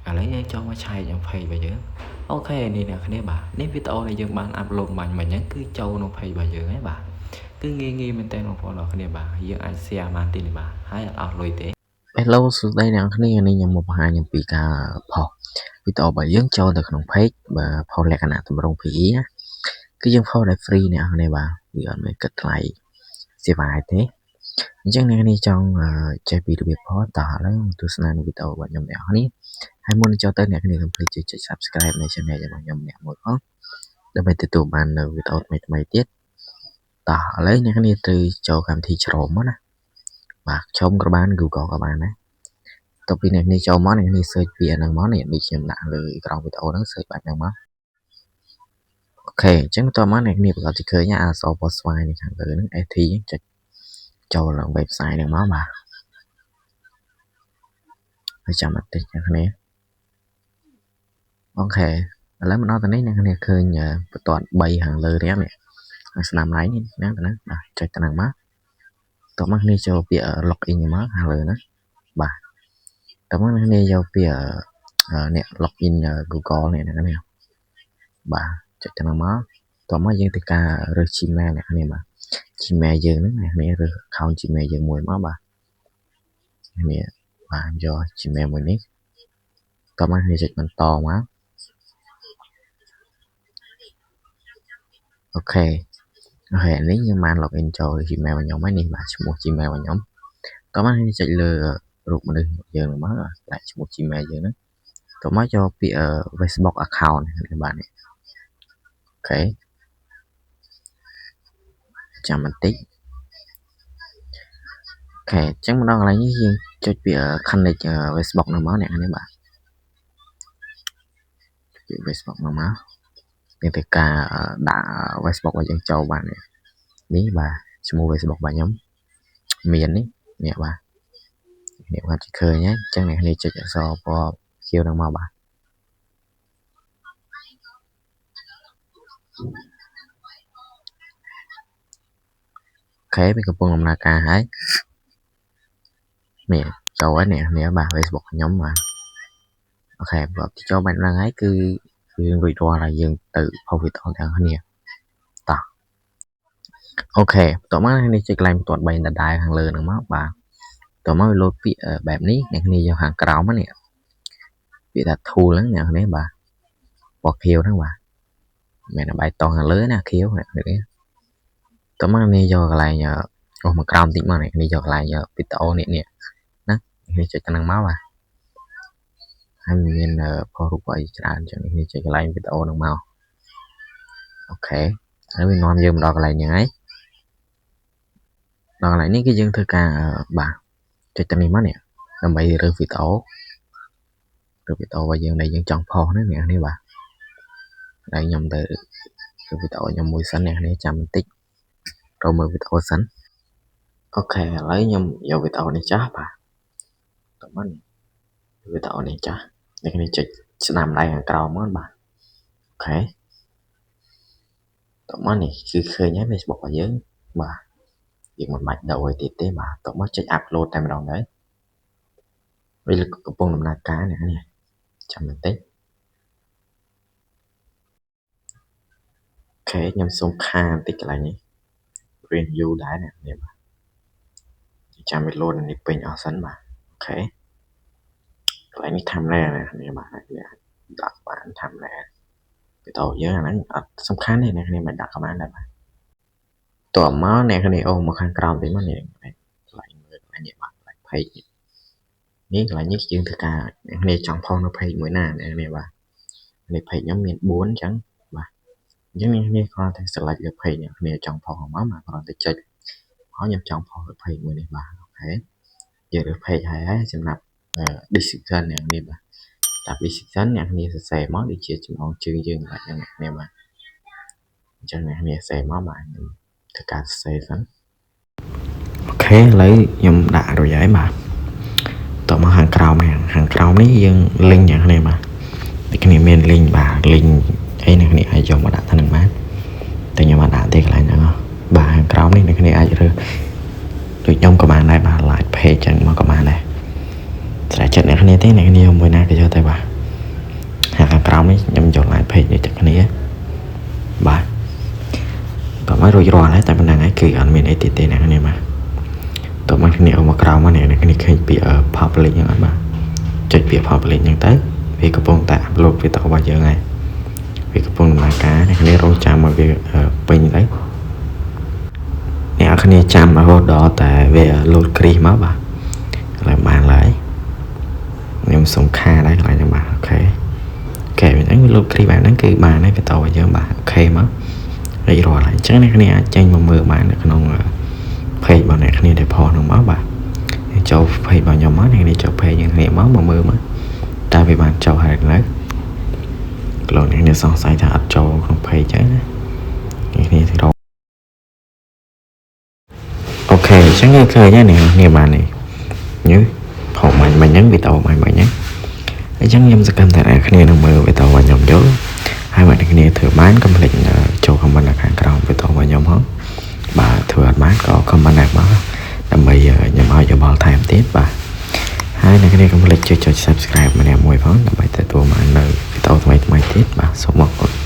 ឥឡូវយើងចង់មកឆែកក្នុង page របស់យើង OK នេះអ្នកគ្នាបាទនេះវីដេអូដែលយើងបាន upload បាញ់មិញហ្នឹងគឺចូលក្នុង page របស់យើងហើយបាទគឺងាយងាយមែនតើបងប្អូនអរគ្នាបាទយើងអាច share បានទីនេះបាទហើយអត់អស់លុយទេ។ Hello សួស្តីអ្នកគ្នានេះខ្ញុំមកបង្ហាញអំពីការផុសវីដេអូរបស់យើងចូលទៅក្នុង page បាទផុសលក្ខណៈទម្រង់ PE ណាគឺយើងផុសដោយ free អ្នកគ្នាបាទវាអត់មានគិតថ្លៃសេវាទេអញ្ចឹងអ្នកគ្នាចង់ចេះពីរបៀបផុសតោះឥឡូវទស្សនាវីដេអូរបស់ខ្ញុំអ្នកគ្នាហើយមុននឹងចូលទៅអ្នកគ្នាកុំភ្លេចចុច Subscribe នៅ Channel របស់ខ្ញុំម្នាក់មួយផងដើម្បីទទួលបាននៅវីដេអូថ្មីៗទៀតតោះឥឡូវអ្នកគ្នាត្រូវចូលកម្មវិធី Chrome មកណាបាទ Chrome ក៏បាន Google ក៏បានដែរតទៅពីអ្នកនេះចូលមកអ្នកនេះ search ពីអាហ្នឹងមកនេះដូចខ្ញុំដាក់លើក្រោមវីដេអូហ្នឹង search បែបហ្នឹងមក OK អញ្ចឹងតមកអ្នកនេះប្រកាសជាឃើញអាអក្សរពណ៌ស្វាយនេះខាងលើហ្នឹង ST ចុចចូលឡើង website ហ្នឹងមកបាទហើយចាំបន្តិចអ្នកគ្នា OK ឥឡូវមកដល់ទៅនេះអ្នកគ្នាឃើញបន្ទាត់3ខាងលើនេះនេះខាងស្ដាំដៃនេះណាទៅណាបាទចុចទៅហ្នឹងមកតមកគ្នាចូលពាក្យ login មកខាងលើណាបាទតមកគ្នាយកពាក្យនេះ login Google នេះណានេះបាទចុចទៅហ្នឹងមកតមកយើងធ្វើការរើស Gmail អ្នកគ្នាបាទ Gmail យើងហ្នឹងអ្នកគ្នារើស account Gmail យើងមួយមកបាទនេះបាទយក Gmail មួយនេះតមកគ្នាចុចបន្តមក OK OK នេះយើងបាន login ចូល Gmail របស់ខ្ញុំហើយនេះបាទឈ្មោះ Gmail របស់ខ្ញុំតមកគ្នាចុចលើរូបមនុស្សយើងមកដាក់ឈ្មោះ Gmail យើងហ្នឹងតមកយកពាក្យ Facebook account បាទនេះ OK ចាំបន្តិច OK អញ្ចឹងមកដល់កន្លែងនេះយើងចុចពាក្យ connect Facebook ហ្នឹងមកអ្នកនេះបាទពាក្យ Facebook ហ្នឹងមកយើងធ្វើការដាក់ Facebook របស់យើងចូលបាននេះបាទឈ្មោះ Facebook របស់ខ្ញុំមាននេះនេះបាទនេះគាត់ឃើញហើយអញ្ចឹងអ្នកនេះចុចអក្សរពណ៌ខៀវហ្នឹងមកបាទ OK វាកំពុងដំណើរការហើយនេះចូលហើយនេះនេះបាទ Facebook ខ្ញុំបាទ OK បើចូលបែបហ្នឹងហើយគឺយើងរួចរាល់ហើយយើងទៅផុសវីដេអូទាំងគ្នាតោះ OK បន្ទាប់មកនេះចុចកន្លែងបន្ទាត់3ដដែលខាងលើហ្នឹងមកបាទបន្ទាប់មកវាលោតពាក្យបែបនេះអ្នកគ្នាយកខាងក្រោមនេះពាក្យថា tool ហ្នឹងអ្នកគ្នាបាទពណ៌ខៀវហ្នឹងបាទមិនមែនបៃតងខាងលើណាខៀវអ្នកគ្នាតោះមកនេះយកកន្លែងអូសមកក្រោមតិចមកនេះយកកន្លែងវីដេអូនេះនេះណានេះចុចទៅនឹងមកបាទហើយមានផុសរូបអីច្រើនអញ្ចឹងនេះចុចកន្លែងវីដេអូហ្នឹងមក OK ហើយវានាំយើងមកដល់កន្លែងហ្នឹងហើយដល់កន្លែងនេះគឺយើងធ្វើការបាទចុចទៅនេះមកនេះដើម្បីរើសវីដេអូរើសវីដេអូរបស់យើងដែលយើងចង់ផុសហ្នឹងអ្នកនេះបាទហើយខ្ញុំទៅរើសវីដេអូខ្ញុំមួយសិនអ្នកនេះចាំបន្តិចរកមើលវីដេអូសិន OK ឥឡូវខ្ញុំយកវីដេអូនេះចាស់បាទតោះមកនេះវីដេអូនេះចាស់អ្នកនេះចុចស្ដាំដៃខាងក្រោមមកបាទ OK តោះមកនេះគឺឃើញហើយ Facebook របស់យើងបាទយើងមិនបាច់ដូរអីទៀតទេបាទតោះមកចុច upload តែម្ដងទៅវាកំពុងដំណើរការអ្នកនេះចាំបន្តិច OK ខ្ញុំសូមខាបន្តិចកន្លែងនេះរៀងយូរដែរអ្នកនេះបាទចាំវាលោតនេះពេញអស់សិនបាទ OK កន្លែងនេះ thumbnail អ្នកនេះបាទវាអាចដាក់បាន thumbnail វីដេអូយើងអាហ្នឹងអត់សំខាន់ទេអ្នកនេះមិនដាក់ក៏បានដែរបាទតោះមកអ្នកនេះអូមកខាងក្រោមតិចមកនេះកន្លែងមើលកន្លែងនេះបាទកន្លែង page នេះកន្លែងនេះយើងធ្វើការអ្នកនេះចង់ផុសនៅ page មួយណាអ្នកនេះបាទនេះ page ខ្ញុំមាន4អញ្ចឹងបាទអញ្ចឹងអ្នកនេះគ្រាន់តែ select លើ page អ្នកនេះចង់ផុសមកបាទគ្រាន់តែចុចហើយខ្ញុំចង់ផុសលើ page មួយនេះបាទ OK យើងរើស page ហើយហើយសម្រាប់ description អ្នកនេះបាទតាម description អ្នកនេះសរសេរមកដូចជាចំណងជើងយើងបាទអ្នកនេះបាទអញ្ចឹងអ្នកនេះសរសេរមកបាទខ្ញុំធ្វើការសរសេរសិន OK ឥឡូវខ្ញុំដាក់រួចហើយបាទតមកខាងក្រោមនេះខាងក្រោមនេះយើង link អ្នកនេះបាទអ្នកនេះមាន link បាទ link អីអ្នកនេះអាចយកមកដាក់ទៅនឹងបានតែខ្ញុំអត់ដាក់ទេកន្លែងហ្នឹងបាទខាងក្រោមនេះអ្នកនេះអាចរើសដូចខ្ញុំក៏បានដែរបាទ like page ចឹងមកក៏បានដែរស្រេចចិត្តអ្នកគ្នាទេអ្នកគ្នាមួយណាក៏យកទៅបាទ រួចរាល់ហើយតែប៉ុណ្្នឹងហើយគឺអត់មានអីទៀតទេអ្នកគ្នាបាទតោះមកគ្នាអមកក្រោមមកអ្នកគ្នាឃើញពាក្យ public ហ្នឹងអត់បាទចុចពាក្យ public ហ្នឹងទៅវាកំពុងតែ upload វីដេអូរបស់យើងហើយវាកំពុងដំណើរការអ្នកគ្នារងចាំឲ្យវាពេញទៅអ្នកគ្នាចាំរហូតដល់តែវា load គ្រីសមកបាទឥឡូវបានឡើយខ្ញុំសុំខាដែរកន្លែងហ្នឹងបាទ OK OK អញ្ចឹងវា load គ្រីសបែបហ្នឹងគឺបានហើយវីដេអូរបស់យើងបាទ OK មករួចរាល់ហើយអញ្ចឹងអ្នកគ្នាអាចចេញមកមើលបាននៅក្នុង page របស់អ្នកគ្នាដែលផុសហ្នឹងមកបាទចូល page របស់ខ្ញុំមកអ្នកគ្នាចូល page យើងគ្នាមកមកមើលមកតើវាបានចូលហើយនៅក្លូនអ្នកគ្នាសង្ស័យថាអត់ចូលក្នុង page ចឹងណាអ្នកគ្នាទៅរក OK អញ្ចឹងគេឃើញហើយអ្នកគ្នាបាននេះញើផុសមាញ់មិញហ្នឹងវីដេអូមាញ់មិញហ្នឹងអញ្ចឹងខ្ញុំសង្ឃឹមថាអ្នកគ្នានឹងមើលវីដេអូរបស់ខ្ញុំយល់ហើយបើអ្នកគ្នាធ្វើបានកុំភ្លេចចូល comment នៅខាងក្រោមវីដេអូរបស់ខ្ញុំហ៎បាទធ្វើអត់បានក៏ comment ដែរមកដើម្បីខ្ញុំឲ្យយោបល់ថែមទៀតបាទហើយអ្នកគ្នាកុំភ្លេចចុច subscribe ម្នាក់មួយផងដើម្បីទទួលបាននៅវីដេអូថ្មីៗទៀតបាទសូមអរគុណ។